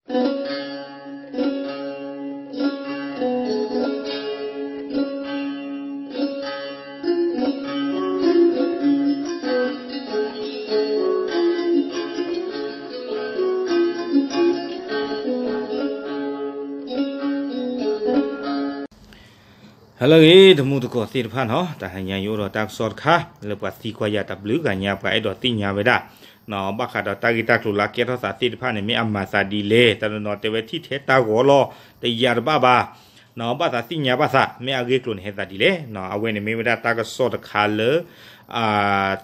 ဟါလၢအဂ့ၤ တမူတကိးသ့ၣ်တဖၣ်နီၤ, တဟါညါယအိၣ်ဒီးတၢ်ကစီၣ်တခါ လၢပှၤသံကွၢ်ယၤတဘျုးဂၤညါ ပှၤအဲၣ်ဒိးသ့ၣ်ညါဝဲဒၣ် ဘၣ်ဃးဒီးတၢ်ဂ့ၢ်တၢ်ကျိၤလၢအကဲထီၣ်သးသ့ၣ်တဖၣ်န့ၣ် မ့ၢ်အမၤသးဒ်လဲၣ်, တနီၤနီၤတဲဝဲထံၣ်ထဲတၢ်ဂီၤလီၤ, တယာ်တဘၣ်ဘၣ်, ဘၣ်သးသ့ၣ်ညါဘၣ်သး မ့ၢ်အဂ့ၢ်ကျိၤန့ၣ်ဟဲသးဒ်လဲၣ်. အဝဲန့ၣ်မ့ၢ်ဝဲဒၣ်တၢ်ကစီၣ်တခါလၢ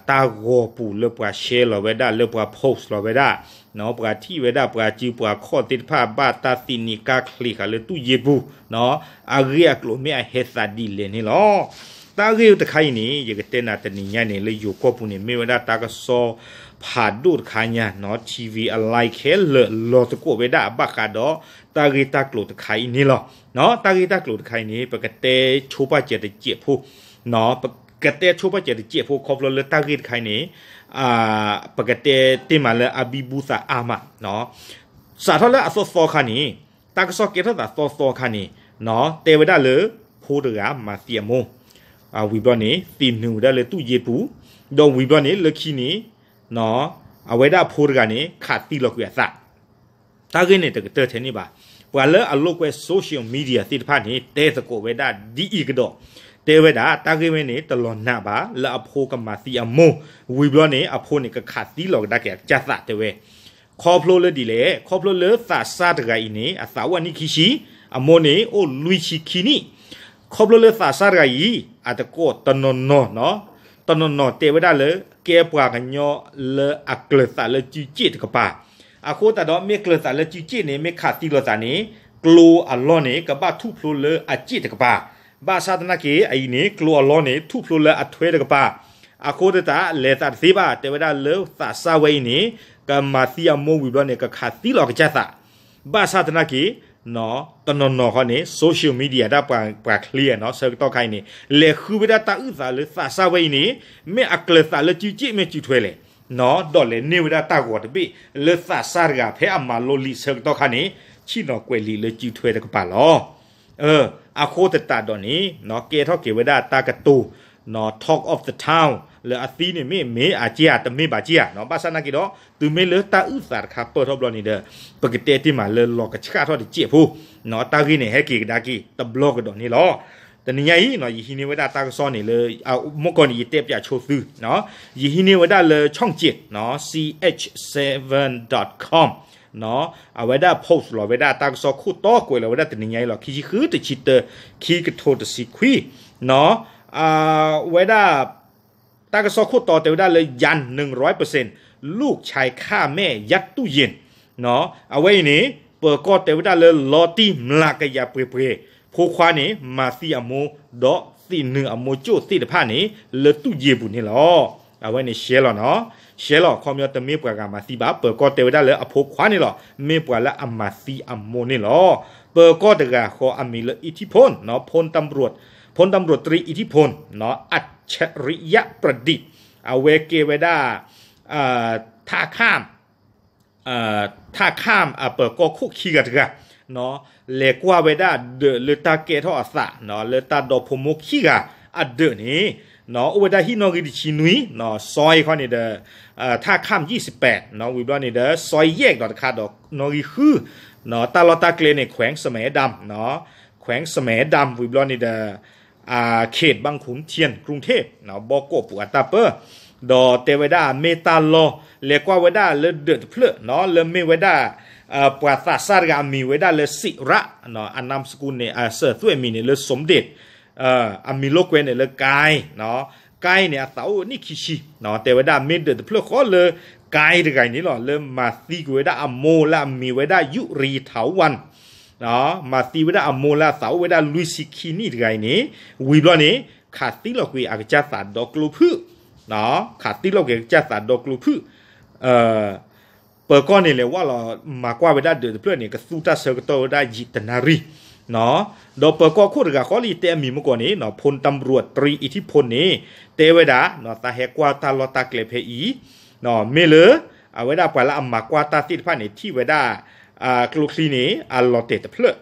တၢ်ဂီၤပူၤလၢပှၤ share လီၤဝဲဒၣ် လၢပှၤ post လီၤဝဲဒၣ် ပှၤထံၣ်ဝဲဒၣ်ပှၤစုပှၤခီၣ်သ့ၣ်တဖၣ် ဘၣ်တၢ်သံးနံၤကါချံးဃာ်လၢတူၢ်ယ့ၢ်ပူၤ, အဂ့ၢ်အကျိၤမ့ၢ်အဟဲသးဒ်လဲၣ်န့ၣ်လီၤ. တၢ်ဂ့ၢ်တခါအံၤန့ၣ် ယကတဲနၤတနံၤညါန့ၣ် လၢယိၤကီၢ်ပူၤန့ၣ် မ့ၢ်ဝဲဒၣ်တၢ်ကစီၣ်ဖးဒိၣ်တခါညါနီၤ, TV အ live ခဲလၢာ်လီၤသကိးဝဲဒၣ် ဘၣ်ဃးဒီးတၢ်ဂ့ၢ်တၢ်ကျိၤတခါအံၤန့ၣ်လီၤ. တၢ်ဂ့ၢ်တၢ်ကျိၤတခါအံၤန့ၣ် ပကတဲဆိပာ်စၢၤတစဲးဖိ ပကတဲဆိပာ်စၢၤတစဲးဖိ ခီဖျိလၢတၢ်ဂ့ၢ်တခါအံၤန့ၣ် ပကတဲတ့ၢ်မးလၢအဘံဘူသးအါမး, စးထီၣ်လၢအသီသီခါန့ၣ် တၢ်ကစီၣ်ကဲထီၣ်သးသီသီခါန့ၣ် တဲဝဲဒၣ်လၢ ဖိတဂၤမၤသံအမိၢ်, ဝံၤဘျီန့ၣ် သံးနုာ်ဝဲဒၣ်လၢတူၢ်ယ့ၢ်ပူၤ, ဒီးဝံၤဘျီန့ၣ် လၢခံန့ၣ် အဝဲဒၣ်ဖိတဂၤန့ၣ် ခးသံလီၤကွံာ်အသး တၢ်ဂ့ၢ်န့ၣ်တကတၢၢ်ထဲန့ၣ်ဘၣ်. ပှၤလၢအလိာ်ကွဲ social media သ့ၣ်တဖၣ်န့ၣ် တဲသကိးဝဲဒၣ်ဒ်အံၤကဒီး, တဲဝဲဒၣ် တၢ်ဂ့ၢ်ဝဲန့ၣ် တလီၤနာ်ဘၣ် လၢအဖိကမၤသံအမိၢ်, ဝံၤဘျီန့ၣ် အဖိန့ၣ် ကခးသံလီၤကဒါက့ၤအကစၢ်သးတဲဝဲ, ခီဖျိလၢဒ်လဲၣ်, ခီဖျိလၢသးစၢ်တဂၤအံၤန့ၣ် အသးအိၣ်အနံၣ်ခံဆံ, အမိၢ်န့ၣ်အိၣ်လွံၢ်ဆံခံနံၣ်, ခီဖျိလၢသးစၢ်တဂၤအံၤ အတကိးတနီၤနီၤ တနီၤနီၤတဲဝဲဒၣ်လၢ ကဲပှၤကညီလၢအကျၢၤသးလၢစုစ့ၣ်တကပၤ, အဃိသတးဒီးမ့ၢ်ကျၢၤသးလၢစုစ့ၣ်န့ၣ် မ့ၢ်ခးသံလီၤသးန့ၣ် ကျိအလီၢ်န့ၣ် ကဘၣ်ထူၣ်ဖျိလၢအစ့ၣ်တကပၤ, ဘၣ်ဆၣ်သနာ်က့ အအံၤန့ၣ် ကျိအလီၢ်န့ၣ် ထူၣ်ဖျိလၢအထွဲတကပၤ, အဃိသတး လဲၤသးတသ့ဘၣ် တဲဝဲဒၣ်လၢသးစၢ်ဝဲအံၤန့ၣ် ကမၤသံအမိၢ်ဝံၤဘျီန့ၣ် ကခးသံလီၤကစၢ်သး ဘၣ်ဆၣ်သနာ်က့ တနီၤနီၤဃီန့ၣ် social media ဒၣ်ပှၤပှၤချ့နီၤ ဆၢကတီၢ်ခါအံၤန့ၣ် လဲၤဃုဝဲဒၣ်တၢ်အုၣ်သးလၢသးစၢ်ဝဲအံၤန့ၣ် မ့ၢ်အကျၢၤသးလၢစုစ့ၣ်မ့ၢ်စုထွဲလဲၣ်, ဒီးလဲၤန့ၢ်ဝဲဒၣ်တၢ်ဂီၤတဘ့ၣ် လၢသးစၢ်တဂၤဖဲအမၤလိလံာ်ဆၢကတီၢ်ခါန့ၣ် ဆ့ၣ်နီၤကွဲးလံာ်လၢစုထွဲတကပၤလီၤ. အဃိသတးဒီးန့ၣ် ကဲထီၣ်က့ၤဝဲဒၣ်တၢ်ကတိၤ talk of the town လၢအသံန့ၣ်မ့ၢ် မ့ၢ်အက့ဧါ တမ့ၢ်ဘၣ်က့ဧါ, ဘၣ်ဆၣ်သနာ်က့ဒီး တုၤမ့ၢ်လၢတၢ်အုၣ်သးတခါပၢၢ်ထီၣ်ဘျီန့ၣ်ဒီး ပကတဲတ့ၢ်မးလၢလီၤကဆှၣ်ထီၣ်တစဲးဖိ, တၢ်ဂ့ၢ်န့ၣ် ဟဲက့ၤကဒါက့ၤတဘျီကဒီးန့ၣ်လီၤ. တနံၤညါအံၤ ယဟံးန့ၢ်ဝဲဒၣ်တၢ်ကစီၣ်န့ၣ်လၢ မ့ၢ်ကီၢ်န့ၣ် ယတဲပၠးဆိသု ယဟံးန့ၢ်ဝဲဒၣ်လၢ ช่องเจ็ด C H seven dot com အဝဲဒၣ် post လီၤဝဲဒၣ်တၢ်ကစီၣ်ခိၣ်တီကွဲးလီၤဝဲဒၣ်တနံၤညါအံၤလီၤ. ခံဆံဃု တဆံတၢ ခံကထိတဆံခွံ အဝဲဒၣ် တၢ်ကစီၣ်ခိၣ်တီတဲဝဲဒၣ်လၢ ยัน หนึ่งร้อยเปอร์เซ็นต์ ลูกชายฆ่าแม่ยัดตู้เย็น အဝဲအံၤန့ၣ် ပၢၤကီၢ်တဲဝဲဒၣ်လၢ လီၤတံၢ်မျးကယၤပှဲၤပှဲၤ ဖိခွါန့ၣ် မၤသံအမိၢ် ဒီးသံးနုာ်အမိၢ်ကၠိၣ်သ့ၣ်တဖၣ်န့ၣ် လၢတူၢ်ယ့ၢ်ပူၤန့ၣ်လီၤ. အဝဲန့ၣ် ရှဲလီၤနီၤ, ရှဲလီၤ ခီပညီတမ့ၢ်ပှၤဂၤမၤသံဘၣ်, ပၢၤကီၢ်တဲဝဲဒၣ်လၢအဖိခွါန့ၣ်လီၤ, မ့ၢ်ပှၤလၢအမၤသံအမိၢ်န့ၣ်လီၤ. ပၢၤကီၢ်တဂၤဃီအမံၤလၢ อิทธิพล พลตำรวจ พลตำรวจตรีอิทธิพล อัจฉริยะประดิษฐ์ အဝဲကဲဝဲဒၣ် ท่าข้าม ท่าข้าม အပၢၤကီၢ်ခိၣ်ခံဂၤတဂၤ လဲၤကွၢ်ဝဲဒၣ်ဒၢးလၢတၢ်ကဲထီၣ်အသး လၢတၢ်ဒီဖိမိၢ်ခံဂၤအဒၢးန့ၣ် အိၣ်ဝဲဒၣ်ဟံၣ်နီၣ်ဂံၢ်တဆံနွံ စီၤခီန့ၣ်ဒီး ท่าข้าม ยี่สิบแปด ဝံၤဘျီန့ၣ်ဒီး စီၤယဲၢ်ဒီးတခါဒီးနီၣ်ဂံၢ်ဃု တၢ်လီၢ်တၢ်ကျဲန့ၣ် แขวงแสมดำ แขวงแสมดำ ဝံၤဘျီန့ၣ်ဒီး เขตบางขุนเทียน กรุงเทพ ဘီကီၢ်ပူၤအတၢ်ပၢ ဒီးတဲဝဲဒၣ်မ့ၢ်တၢ်လီၢ် လဲၤကွၢ်ဝဲဒၣ်လၢဒၢးတဖျၢၣ် လၢမ့ၢ်ဝဲဒၣ် ပှၤသးစၢ်တဂၤအမံၤဝဲဒၣ်လၢ ศิระ အနၢ်စကူန့ၣ် အစၢၤသွဲၣ်မံၤန့ၣ်လၢ สมเด็จ အမံၤလိာ်ကွဲန့ၣ်လၢ กาย กาย န့ၣ် အသးအိၣ်နံၣ်ခံဆံ တဲဝဲဒၣ်မ့ၢ်ဒၢးတဖျၢၣ်ဃီလၢ กาย တဂၤအံၤန့ၣ်လီၤ လၢမၤသံကွံာ်ဝဲဒၣ်အမိၢ်လၢအမံၤဝဲဒၣ် ยุรี ถาวร မၤသံဝဲဒၣ်အမိၢ်လၢအသးအိၣ်ဝဲဒၣ်လွံၢ်ဆံခံနံၣ်တဂၤအံၤန့ၣ် ဝံၤဘျီန့ၣ် ခးသံလီၤကွံာ်အကစၢ်သးဒီကျိဖုၣ် ခးသံလီၤကွံာ်အကစၢ်သးဒီကျိဖုၣ် ပၢၤကီၢ်န့ၣ်လဲၤဝဲလီၤမၤကွၢ်ဝဲဒၣ်ဒၢးတဖျၢၣ်န့ၣ် ကသူတၢ်ဆၢကတီၢ်ဝဲဒၣ်ယံာ်တနၣ်ရံၣ် ဒီးပၢၤကီၢ်ခိၣ်တဂၤဃီလၢယတဲအမံၤမ့ၢ်ကီၢ်န့ၣ် พลตำรวจตรีอิทธิพล န့ၣ် တဲဝဲဒၣ် သးဟဲကွၢ်တၢ်လီၢ်တၢ်ကျဲဖဲအံၤ မ့ၢ်လၢ အဝဲဒၣ်ပှၤလၢအမၤကွၢ်တၢ်သ့ၣ်တဖၣ်န့ၣ် ထံၣ်ဝဲဒၣ် ကျိချံန့ၣ် အလီၤတဲာ်တဖျၢၣ်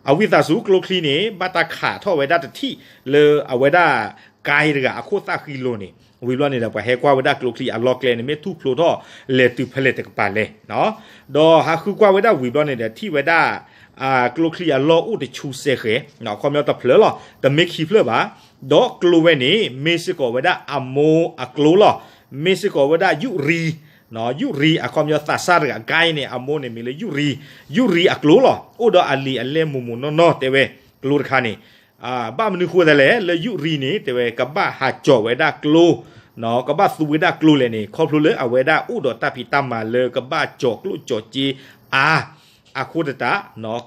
အဝံသးစူၤ ကျိချံန့ၣ် ဘၣ်တၢ်ခးထီၣ်ဝဲဒၣ်တထံၣ်လၢအဝဲဒၣ် ကါတဂၤအခိၣ်သၣ်ဃံလိၤန့ၣ် ဝံၤဘျီန့ၣ်ဒီး ပှၤဟဲကွၢ်ဝဲဒၣ်ကျိချံအလီၢ်ကျဲန့ၣ် မ့ၢ်ထူၣ်ဖျိထီၣ်လဲၤတုၤဖဲလဲၣ်တကပၤလဲၣ် ဒီးဟးဃုကွၢ်ဝဲဒၣ်ဝံၤဘျီန့ၣ်ဒီး ထံၣ်ဝဲဒၣ် ကျိချံအလီၢ်အိၣ်တဆူစဲဃဲၤ အခီပညီတဖျၢၣ်လီၤ တမ့ၢ်ခံဖျၢၣ်ဘၣ် ဒီးကျိဝဲန့ၣ် မ့ၢ်စ့ၢ်ကီးဝဲဒၣ်အမိၢ်အကျိလီၤ မ့ၢ်စ့ၢ်ကီးဝဲဒၣ်ယူၣ်ရံ ယူၣ်ရံ အခီပညီသးစၢ်တဂၤ ကါအံၤန့ၣ် အမိၢ်န့ၣ်မံၤလၢယူၣ်ရံ ယူၣ်ရံအကျိလီၤ အိၣ်ဒီးအလံာ်အလဲၢ်မုၢ်မုၢ်နီၢ်နီၢ်တဲဝဲ ကျိတခါန့ၣ် ဘၣ်မနုၤဃိသလဲၣ် လၢယူၣ်ရံန့ၣ် တဲဝဲကဘၣ်ဟးကၠီၤဝဲဒၣ်ကျိ ကဘၣ်သူဝဲဒၣ်ကျိလဲၣ်န့ၣ် ခီဖျိလၢအဝဲဒၣ်အိၣ်ဒီးတၢ်ဖံးတၢ်မၤလၢကဘၣ်ကၠီၤကျိၣ်ကၠီၤစ့အါ အဃိသတး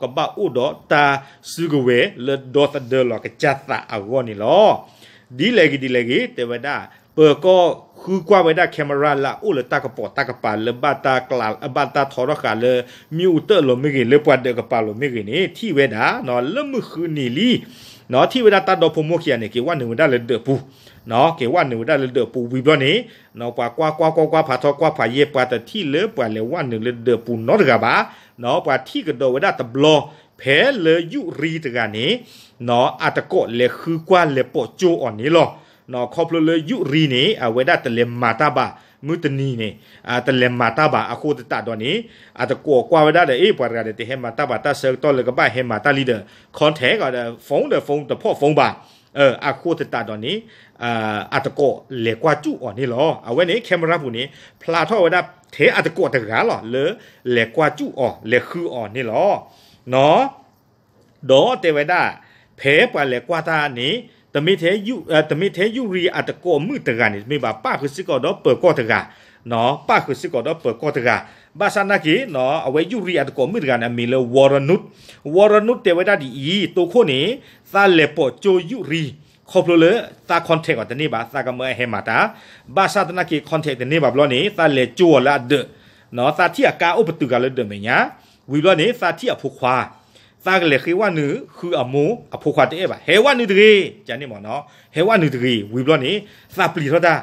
ကဘၣ်အိၣ်ဒီးတၢ်စုကဝဲၤလၢဒီသဒၢလီၤကစၢ်သးအဂီၢ်န့ၣ်လီၤ. ဒ်လဲၣ်ဂ့ၤဒ်လဲၣ်ဂ့ၤ တဲဝဲဒၣ် ပၢၤကီၢ်ဃုကွၢ်ဝဲဒၣ် camera လၢအအိၣ်လၢတၢ်ကပိာ်တၢ်ကပၤလၢဘၣ်တၢ်ကျး ဘၣ်တၢ်ထီထီၣ်ဃာ်လၢ မ့ၣ်အူတၢၣ်လိၤမ့ၢ်ဂ့ၤ လၢပှၤဒၢးကပၤလိၤမ့ၢ်ဂ့ၤန့ၣ် ထံၣ်ဝဲဒၣ် လၢမုၢ်ဃုနံၤလံ ထံၣ်ဝဲဒၣ်တၢ်ဒီဖိမိၢ်ခံဂၤန့ၣ် က့ၤဝဲနုာ်ဝဲဒၣ်လၢဒၢးပူၤ က့ၤဝဲနုာ်ဝဲဒၣ်လၢဒၢးပူၤဝံၤဘျီန့ၣ် ပှၤကွၢ်ကွၢ်ကွၢ်ကွၢ်ဖးထီကွၢ်ဖးယဲၢ် ပှၤတထံၣ်လၢပှၤလဲၤဝဲနုာ်လၢဒၢးပူၤနီတဂၤဘၣ် ပှၤထံၣ်ကဒီးဝဲဒၣ်တဘျီ ဖဲလၢယူၣ်ရံတဂၤန့ၣ် အတကိးလဲၤဃုကွၢ်လဲၤပိာ်ကၠိအီၤန့ၣ်လီၤ. ခီဖျိလၢယူၣ်ရံန့ၣ် အဝဲဒၣ်တလဲၤမၤတၢ်ဘၣ် မုၢ်တနံၤန့ၣ် တလဲၤမၤတၢ်ဘၣ်အဃိသတးဒီးန့ၣ် အတကိးကွၢ်ဝဲဒၣ်ဒီး အ့ ပှၤတဂၤဒီးတဟဲမၤတၢ်ဘၣ် တၢ်ဆၢကတီၢ်လၢကဘၣ်ဟဲမၤတၢ်လံဒီး contact ဒီး phone ဒီး phone တဖီၣ် phone ဘၣ် အဃိသတးဒီးန့ၣ် အတကိးလဲၤကွၢ်ကၠူၣ်အီၤန့ၣ်လီၤ. အဝဲန့ၣ် camera ပူၤန့ၣ် ဖျါထီၣ်ဝဲဒၣ်ထဲအတကိးတဂၤလီၤ လၢလဲၤကွၢ်ကၠူၣ်အီၤ လဲၤဃုအီၤန့ၣ်လီၤ. ဒီးတဲဝဲဒၣ် ဖဲပှၤလဲၤကွၢ်တၢ်န့ၣ် တမ့ၢ်ထဲယူၣ် တမ့ၢ်ထဲယူၣ်ရံအတကိးမုၣ်တဂၤန့ၣ် တမ့ၢ်ဘၣ် ပၣ်ဃုာ်စ့ၢ်ကီးဒီးပၢၤကီၢ်တဂၤ ပၣ်ဃုာ်စ့ၢ်ကီးဒီးပၢၤကီၢ်တဂၤ ဘၣ်ဆၣ်နာ်က့ အဝဲယူၣ်ရံအတကိးမုၣ်တဂၤန့ၣ် အမံၤလၢ ဝီရနုၢ် ဝီရနုၢ်တဲဝဲဒၣ်ဒ်အံၤ တိခိၣ်န့ၣ် သးလဲၤပိာ်ကၠိယူၣ်ရံ ခီဖျိလၢသး contact အီၤတန့ၢ်ဘၣ် သးကမၢအဟဲမၤတၢ် ဘၣ်ဆၣ်သနာ်က့ contact တန့ၢ်ဘၣ်ဘျီန့ၣ် သးလဲၤကၠိအီၤလၢအဒၢး သးထံၣ်အကါအိၣ်ပတုာ်ကၤလၢဒၢးမဲာ်ညါ ဝံၤဘျီန့ၣ် သးထံၣ်အဖိခွါ သးကလဲၤဃ့ဝဲနုာ်ဃုအမိၢ် အဖိခွါတအဲၣ်ဘၣ် ဟဲဝဲနုာ်တဂ့ၤ ကန့ၣ်မ့ၢ်နီၤ ဟဲဝဲနုာ်တဂ့ၤ ဝံၤဘျီန့ၣ် သးပျံၤထီၣ်တၢ်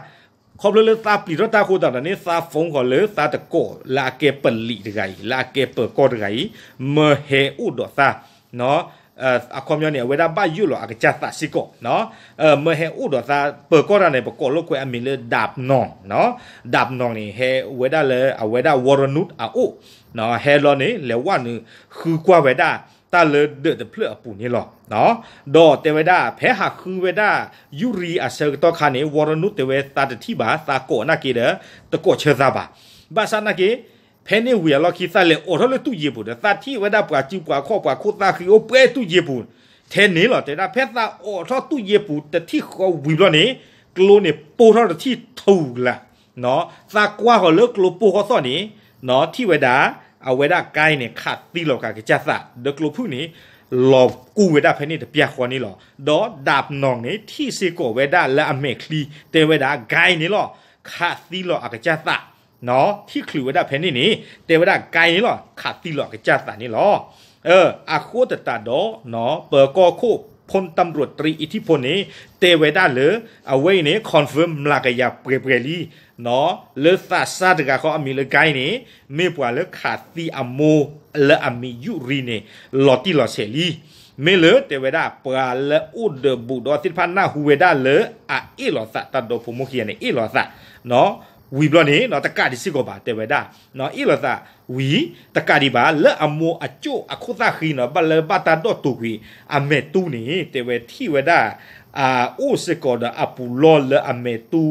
ခီဖျိလၢသးပျံၤထီၣ်တၢ်အဃိသတးဒီးန့ၣ် သးဖီၣ်ဃီၤလၢသးတကိးလၢအကဲပလံးတဂၤအံၤ လၢအကဲပၢၤကီၢ်တဂၤအံၤ မၢဟဲအိၣ်ဒီးသး အခီပညီန့ၣ် အဝဲဒၣ်ဘၣ်ယိၣ်လီၤအကစၢ်သးစ့ၢ်ကီး မၢဟဲအိၣ်ဒီးသး ပၢၤကီၢ်တၢ်န့ၣ် ပကိးလိာ်ကွဲအမံၤလၢ ဒးပနီၣ် ဒးပနီၣ်န့ၣ် ဟဲဝဲဒၣ်လၢအဝဲဒၣ်ဝီရနုၢ်အအိၣ် ဟဲလီၤန့ၣ် လဲၤဝဲနုာ်ဃုကွၢ်ဝဲဒၣ် တၢ်လၢဒၢးတဖျၢၣ်အပူၤန့ၣ်လီၤ. ဒီးတဲဝဲဒၣ် ဖဲဟးဃုဝဲဒၣ် ယူၣ်ရံအဆၢကတီၢ်ခါန့ၣ် ဝီရနုၢ်တဲဝဲသးတထံၣ်ဘၣ် သးကိးနာ်က့ဒီး တကိးဆၢသးဘၣ်. ဘၣ်ဆၣ်နာ်က့ ဖဲန့ၣ်ဝံၤအလီၢ်ခံ သးလဲၤအိးထီၣ်လၢတူၢ်ယ့ၢ်ပူၤဒီး သးထံၣ်ဝဲဒၣ်ပှၤစုပှၤခီၣ်ပှၤခိၣ်သၣ်ဃံအိၣ်ပှဲၤတူၢ်ယ့ၢ်ပူၤ ထဲန့ၣ်လီၤ. တဲဝဲဒၣ် ဖဲသးအိးထီၣ်တူၢ်ယ့ၢ်ပူၤတထံၣ်ဃီဝံၤဘျီန့ၣ် ကျိန့ၣ်ပိၢ်ထီၣ်တထံၣ်ထူလၢ် သးကွၢ်ဃီၤလၢကျိပိၢ်ဃီသီၣ်န့ၣ် ထံၣ်ဝဲဒၣ် အဝဲဒၣ်ကါအံၤန့ၣ် ခးသံလီၤက့ၤအကစၢ်သး ဒီးကျိဖုၣ်န့ၣ် လီၤကူဝဲဒၣ်ဖဲန့ၣ်တပျၢ်ဃီန့ၣ်လီၤ. ဒီးဒးပနီၣ်န့ၣ် ထံၣ်စ့ၢ်ကီးဝဲဒၣ်လၢအမဲာ်ချံ တဲဝဲဒၣ်ကါအံၤန့ၣ်လီၤ ခးသံလီၤအကစၢ်သး ထံၣ်ချုးဝဲဒၣ်ဖဲန့ၣ်န့ၣ် တဲဝဲဒၣ်ကါအံၤန့ၣ်လီၤ ခးသံလီၤအကစၢ်သးန့ၣ်လီၤ. အဃိသတးဒီး ပၢၤကီၢ်ခိၣ် ဖိတၢ်မရိတြံအံၤထံၣ်ဖိန့ၣ် တဲဝဲဒၣ်လၢ အဝဲအံၤန့ၣ် confirm မျးကယၤပှဲၤပှဲၤလံ လၢသးစၢ်တဂၤဃီအမံၤလၢကါအံၤန့ၣ် မ့ၢ်ပှၤလၢခးသံအမိၢ်လၢအမံၤယူၣ်ရံန့ၣ် လီၤတံၢ်လီၤဆဲးလံ. မ့ၢ်လၢတဲဝဲဒၣ် ပှၤလၢအိၣ်ဒီးဘူးဒီးသ့ၣ်တဖၣ်နၢ်ဟူဝဲဒၣ်လၢအအ့ၣ်လိာ်သး တၢ်ဒီဖိမိၢ်ခံဂၤန့ၣ် အ့ၣ်လိာ်သး ဝံၤဘျီန့ၣ် တကးဒံးစ့ၢ်ကီးဘၣ် တဲဝဲဒၣ် အ့ၣ်လိာ်သးဝံၤ တကးဒံးဘၣ် လၢအမိၢ်အကၠိၣ်အခိၣ်သၣ်ဃံန့ၣ် ဘၣ်လၢဘၣ်တၢ်ဒီၣ်တိာ်ကွံာ် အမဲာ်တူန့ၣ် တဲဝဲထံၣ်ဝဲဒၣ် အိၣ်စ့ၢ်ကီးဒီးအပူၤလီၢ်လၢအမဲာ်တူ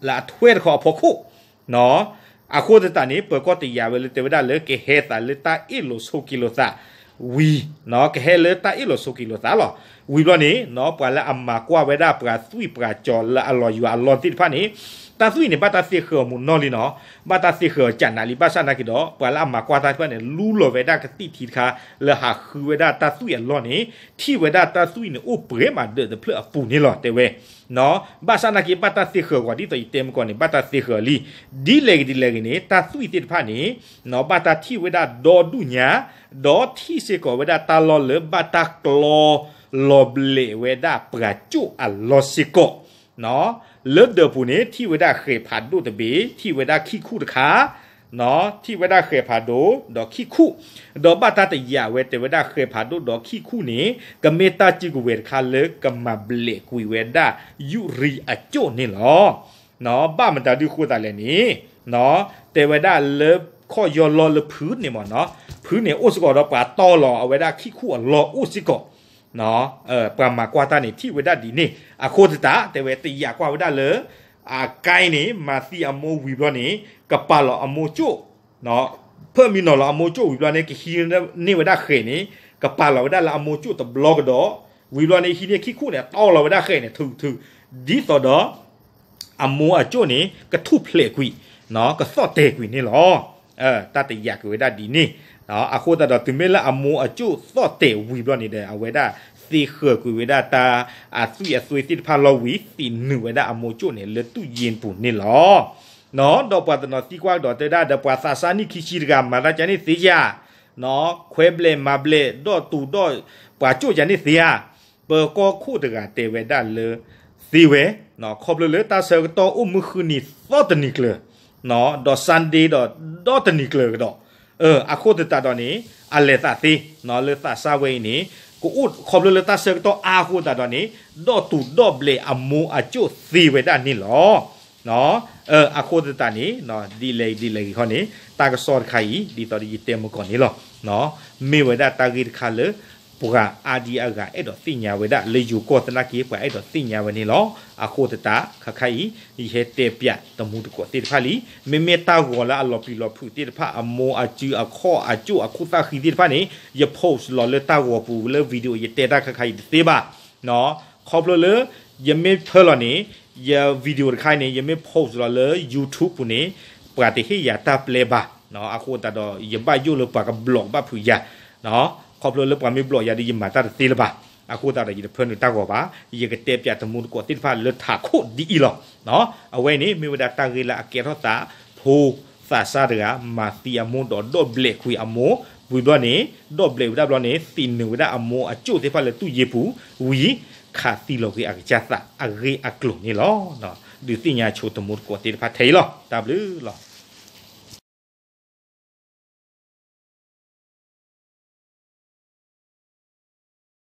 လၢအထွဲတခီအဖီခိၣ် အဃိသတးန့ၣ် ပၢၤကီၢ်တယာ်ဝဲလၢတဲဝဲဒၣ်လၢကဟဲသးလၢတၢ်အ့ၣ်လိာ်ဆိးက့လိာ်သးဝံၤ ကဟဲလၢတၢ်အ့ၣ်လိာ်ဆိးက့လိာ်သးလီၤ. ဝံၤဘျီန့ၣ် ပှၤလၢအမၤကွၢ်ဝဲဒၣ်ပှၤသွံၣ်ပှၤစီၤလၢအလီၤယွၤအလီၢ်သ့ၣ်တဖၣ်န့ၣ် တၢ်သွံၣ်န့ၣ် ဘၣ်တၢ်သ့ဃၢၤအမူးနီၢ်လံနီၤ, ဘၣ်တၢ်သ့ဃၢၤအကနးလံ, ဘၣ်ဆၣ်သနာ်က့ဒီး ပှၤလၢအမၤကွၢ်တၢ်တဖၣ်န့ၣ် လူလီၤဝဲဒၣ်ကသံၣ်ထံတခါ လၢဟးဃုဝဲဒၣ်တၢ်သွံၣ်အလီၢ်န့ၣ် ထံၣ်ဝဲဒၣ်တၢ်သွံၣ်န့ၣ်အိၣ်ပှဲၤမးဒၢးတဖျၢၣ်အပူၤန့ၣ်လီၤ တဲဝဲ ဘၣ်ဆၣ်သနာ်က့ ဘၣ်တၢ်သ့ဃၢၤဂီၤဒ်သိးယတဲမုၢ်ကီၢ်န့ၣ် ဘၣ်တၢ်သ့ဃၢၤလံ. ဒ်လဲၣ်ဂ့ၤဒ်လဲၣ်ဂ့ၤန့ၣ် တၢ်သွံၣ်သ့ၣ်တဖၣ်န့ၣ် ဘၣ်တၢ်ထံၣ်ဝဲဒၣ်ဒီဒူၣ်ညါ, ဒီးထံၣ်စ့ၢ်ကီးဝဲဒၣ်တၢ်လီၢ်လၢဘၣ်တၢ်ကျီလီၤဘျဲးဝဲဒၣ်ပှၤကၠိၣ်အလီၢ်စ့ၢ်ကီး လၢဒၢးပူၤန့ၣ် ထံၣ်ဝဲဒၣ်ဃဲၤဖးဒိၣ်တဘ့ၣ်, ထံၣ်ဝဲဒၣ်ခံၣ်ခူၣ်တခါ, ထံၣ်ဝဲဒၣ်ဃဲၤဖးဒိၣ်ဒီးခံၣ်ခူၣ်, ဒီးဘၣ်တၢ်တယာ်ဝဲတဲဝဲဒၣ်ဃဲၤဖးဒိၣ်ဒီးခံၣ်ခူၣ်န့ၣ် ကမ့ၢ်တၢ်စုကဝဲၤတခါလၢကမၤဘျဲးကွံာ်ဝဲဒၣ် ယူၣ်ရံအကၠိၣ်န့ၣ်လီၤ. ဘၣ်မတၤဒုဃိသးလဲၣ်န့ၣ်, တဲဝဲဒၣ်လၢခီၣ်ယီၢ်လီၢ်လၢဖုန့ၣ်မ့ၢ်နီၤ, ဖုန့ၣ်အိၣ်စ့ၢ်ကီးဒီးပှၤတီၢ်လီၤအဝဲဒၣ်ခံၣ်ခူၣ်အလီၢ်အိၣ်စ့ၢ်ကီး ပှၤမၤကွၢ်တၢ်န့ၣ် ထံၣ်ဝဲဒၣ်ဒ်န့ၣ် အဃိသတး တဲဝဲတယာ်ကွၢ်ဝဲဒၣ်လၢ အကါန့ၣ် မၤသံအမိၢ်ဝံၤဘျီန့ၣ် ကပာ်လီၤအမိၢ်ကၠိၣ်, ဖၢမံနီၤလီၤအမိၢ်ကၠိၣ်ဝံၤဘျီန့ၣ် ကဟံးန့ၢ်ဝဲဒၣ်ဃဲၤန့ၣ် ကပာ်လီၤဝဲဒၣ်လၢအမိၢ်ကၠိၣ်တဘျီကဒီး, ဝံၤဘျီန့ၣ် ဟံးန့ၢ်ခံၣ်ခူၣ်န့ၣ် တီၢ်လီၤဝဲဒၣ်ဃဲၤန့ၣ် ထုထု, ဒ်သိးဒီး အမိၢ်အကၠိၣ်န့ၣ် ကထူၣ်ဖျဲးကွံာ်, ကသီၣ်တဲာ်ကွံာ်န့ၣ်လီၤ. တၢ်တယာ်ကွံာ်ဝဲဒၣ်ဒ်န့ၣ်, အဃိသတးဒီး တုၤမ့ၢ်လၢအမိၢ်အကၠိၣ်သီၣ်တဲာ်ဝံၤဘျီန့ၣ်ဒီး အဝဲဒၣ်သ့ဃၢၤကွံာ်ဝဲဒၣ်တၢ်အသွံၣ်အသွဲသ့ၣ်တဖၣ်လီၤဝံၤ သံးနုာ်ဝဲဒၣ်အမိၢ်ကၠိၣ်န့ၣ် လၢတူၢ်ယ့ၢ်ပူၤန့ၣ်လီၤ. ဒီးပှၤတနီၤသံကွၢ်ကဒီးတဲဒၣ်ဒီး ပှၤသးစၢ်နံၣ်ခံဆံတဂၤ မၤတၢ်ကန့ၣ်သ့ဧါ, ခွဲးဘျဲးမၤဘျဲး ဒီးတူးဒီးပှၤကၠိၣ်ကန့ၣ်သ့ဧါ, ပၢၤကီၢ်ခိၣ်တဂၤတဲဝဲဒၣ်လၢ သ့ဝဲ, ခီဖျိလၢတၢ်ဆၢကတီၢ်အိၣ်မုၢ်ဃုနံၤသီတနံၤကျၢၤ, ဒီး Sunday ဒီးဒီတနံၤကျၢၤကဒီး, အဃိသတးဒီးန့ၣ် အလဲၤသးသ့ လၢသးစၢ်ဝဲအံၤန့ၣ် ကအိၣ်ခီဖျိလၢတၢ်ဆၢကတီၢ်အါအဃိသတးဒီးန့ၣ် ဒီးတူးဒီးဘျဲးအမိၢ်အကၠိၣ်သ့ဝဲဒၣ်န့ၣ်လီၤ. အဃိသတးန့ၣ် ဒ်လဲၣ် ဒ်လဲၣ်ဂ့ၤခီန့ၣ် တၢ်ကစီၣ်တခါအံၤ ဒ်သိးဒီးယတဲမုၢ်ကီၢ်န့ၣ်လီၤ. မ့ၢ်ဝဲဒၣ်တၢ်ဂ့ၢ်တခါလၢ ပှၤအါဒံအါဂၤအဲၣ်ဒိးသ့ၣ်ညါဝဲဒၣ် လၢယိၤကီၢ်သနာ်က့ ပှၤအဲၣ်ဒိးသ့ၣ်ညါဝဲန့ၣ်လီၤ. အဃိသတး ခါခါအံၤ ယဟဲတဲပၠးတမူတကိးသ့ၣ်တဖၣ်လံ. မ့မ့ၢ်တၢ်ဂီၤလၢအလီၤပျံၤလီၤဖုးသ့ၣ်တဖၣ် အမိၢ်အစုအခီၣ်အကၠိၣ်အခူၣ်သၣ်ဃံသ့ၣ်တဖၣ်န့ၣ် ယ post လီၤလၢတၢ်ဂီၤပူၤလၢ video ယတဲတၢ်ခါခါအံၤတသ့ဘၣ်. ခီဖျိလၢ ယမ့ၢ်ဖၢလီၤန့ၣ် ယ video တခါအံၤန့ၣ် ယမ့ၢ် post လီၤလၢ YouTube ပူၤန့ၣ် ပှၤတဟ့ၣ်ယၤတၢ်ပျဲဘၣ်. အဃိသတးဒီး ယဘၣ်ယိၣ်လၢပှၤက block ဘၣ်ဖုးယၤ, ခီဖျိလၢပှၤမ့ၢ် block ယၤဒီး ယမၤတၢ်တသ့လၢၤဘၣ်. အဃိသတးဒီး ယတဖၢနုာ်တၢ်ဂီၤဘၣ်. ယကတဲပၠးတမူတကိးသ့ၣ်တဖၣ်လၢထးခိၣ်ဒ်အံၤလီၤ. အဝဲန့ၣ် မ့ၢ်ဝဲဒၣ်တၢ်ဂ့ၢ်လၢအကဲထီၣ်သး ဖိသးစၢ်တဂၤ မၤသံအမိၢ်ဒီးဒီးဘျဲးကွံာ်အမိၢ်, ဝံၤဘျီန့ၣ် ဒီးဘျဲးဝဲဒၣ်ဘျီန့ၣ် သံးနုာ်ဝဲဒၣ်အမိၢ်အကၠိၣ်သ့ၣ်တဖၣ်လၢတူၢ်ယ့ၢ်ပူၤ, ဝံၤ ခးသံလီၤက့ၤအကစၢ်သးအဂ့ၢ်အကျိၤန့ၣ်လီၤ. ဒုးသ့ၣ်ညါဆိတမူတကိးသ့ၣ်တဖၣ်ထဲအံၤလီၤ. တၢ်ဘျုးလီၤ.